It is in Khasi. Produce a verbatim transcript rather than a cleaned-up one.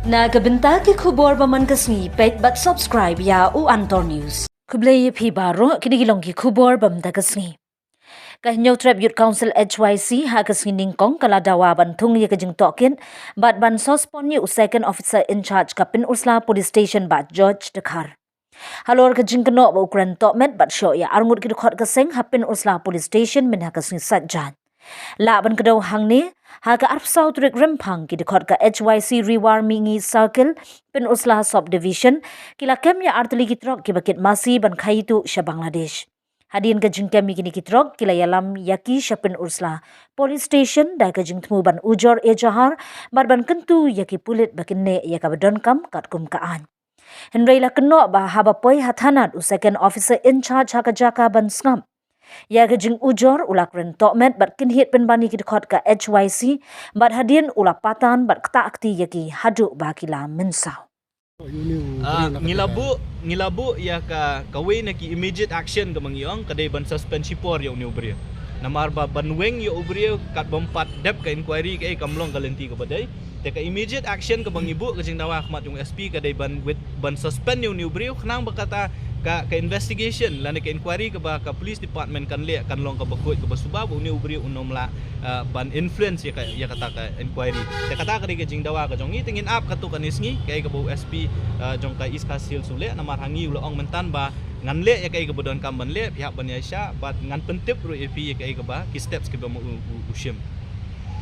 Na ka bynta ki khubor ba man ka sngi, peit bad subscribe ïa u Antor News. Khublei ïa phi baroh, kine ki long ki khubor ba man ka sngi. Ka Hynñiewtrep Youth Council, H Y C, ha ka sngi nyngkong ka la dawa ban thung ïa ka jingtohkit bad ban suspend ïa u Second Officer in Charge ka Pynursla Police Station, Bah George Dkhar. Halor ka jingkynnoh ba u kren tohmet bad shoh ïa arngut ki dkhot ka seng ha Pynursla Police Station mynha ka sngi Saitjaiñ. Lah ban kdew hangne, ha ka arphew saw tarik Rymphang, ki dkhot ka H Y C Ri War Mihngi Circle, Pynursla Sub Division, ki la kem ïa artylli ki trok kiba kit masi ban khaïi tuh sha Bangladesh. Hadien ka jingkem ïa kine ki trok, ki la ïalam ïa ki sha Pynursla Police Station da ka jingthmu ban ujor ejahar bad ban kyntu ïa ki pulit ba kin leh ïa kaba donkam katkum ka aiñ. Hynrei la kynnoh ba haba poi ha thanat, u Second Officer in Charge ha ka jaka ban sngap ïa ka jingujor, u la kren tohmet bad kynhied pynban ïa ki dkhot ka H Y C, bad hadien u la patan bad ktah kti ïa ki haduh ba ki la mynsaw. Ah, ngi la buh, ngi la buh ïa ka, kawei na ki immediate action kaba ngi ong, ka dei ban suspend shipor ïa une u briew. Namar ba ban weng ïa u briew katba ym pat dep ka inquiry, kaei kam long ka lynti kaba dei. Te ka immediate action kaba ngi buh, ka jingdawa ha khmat jong u S P, ka dei ban wit, ban suspend ïa une u briew, khnang ba kata ka, ka investigation lane ka inquiry kaba ka police department kan leh kan long kaba khuid kaba suba, ba une u briew un ym lah, ah, ban influence ïa ka, ïa kata ka inquiry. Te kata ka dei ka jingdawa ka jong ngi. Te ngin ap katto katne sngi kaei kaba u S P, ah, jong ka East Khasi Hills u leh, namar ha ngi u la ong mynta ba ngan leh ïa kaei kaba donkam ban leh, phi hap ban ïaishah, bad ngan pyntip ruh ïa phi ïa kaei kaba, ki steps kiba ma u, u, u shim.